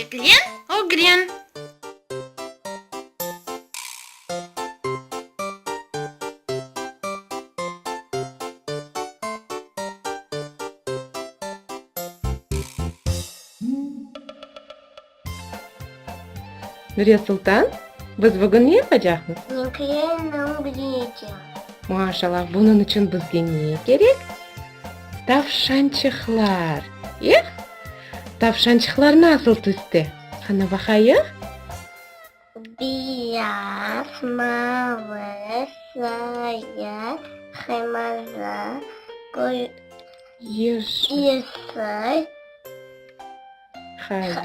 Şeklen ögren. Nuriye Sultan, biz bugün ne yapacaqmız? Renklerni ögreneceğim. Maşallah, bunıñ içün bizge ne kerek? Tavşançıqlar. Eh? Tavşançıqlar nasıl tüste? Qana baqayıq. Beyaz, mavı, sarı, qırmızı, Yeşil. yeşil, Hayır.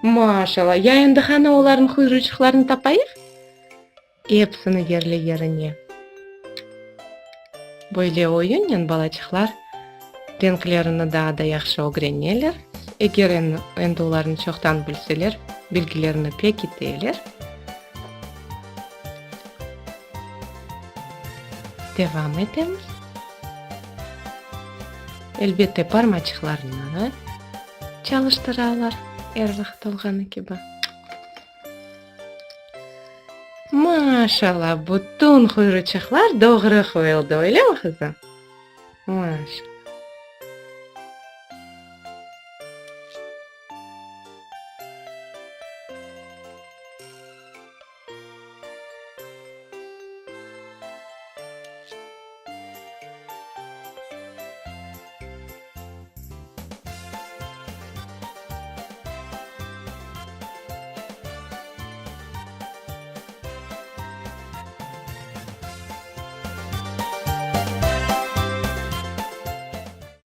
Maşallah. Ya endi qana olarnıñ quyruçıqlarını tapayıq? Epsini yerli-yerine. Böyle oyunnen balaçıqlar renklerini daa da yahşı ögreneler. Eger endi olarnı çoqtan bilseler, bilgilerini pekiteler. Devam etemiz. Elbette, parmaçıqlarını çalıştıralar, er vaqıt olğanı kibi. Maşallah, bütün quyruçıqlar doğru qoyuldı, öylemi, qızım? Maşallah.